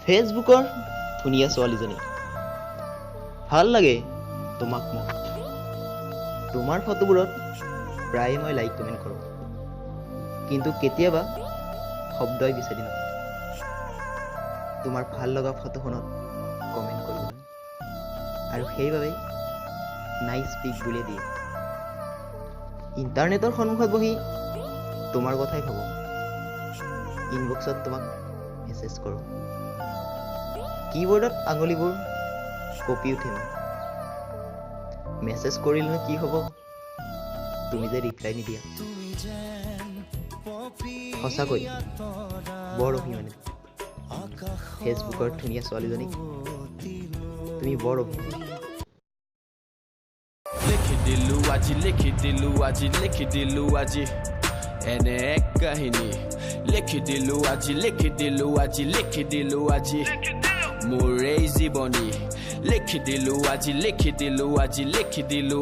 ফেচবুকৰ ধুনীয়া ছোৱালীজনী, ভাল লাগে তোমাক মোক। তোমাৰ ফটোবোৰত প্ৰায়ে মই লাইক কমেণ্ট কৰোঁ, কিন্তু কেতিয়াবা শব্দই বিচাৰি নাপাওঁ তোমাৰ ভাল লগা ফটোখনত কমেণ্ট কৰিবলৈ আৰু সেইবাবেই "নাইচ পিক" বুলিয়ে দিয়ে। ইণ্টাৰনেটৰ সন্মুখত বহি তোমাৰ কথাই ভাবোঁ, ইনবক্সত তোমাক মেছেজ কৰোঁ, কীবৰ্ডত আঙুলিবোৰ কঁপি উঠে মোৰ। মেছেজ কৰিলেনো কি হ'ব, তুমি যে ৰিপ্লাই নিদিয়া। সঁচাকৈ বৰ অভিমানী। ফেচবুকৰ ধুনীয়া ছোৱালীজনী, তুমি বৰ অভিমানী। লিখি দিলো আজি, লিখি দিলো আজি, লিখি দিলো আজি এনে এক কাহিনী। লিখি দিলো আজি, লিখি দিলো আজি, লিখি দিলো আজি মোৰ এই জীৱনী। লিখি দিলো আজি, লিখি দিলো আজি, লিখি দিলো।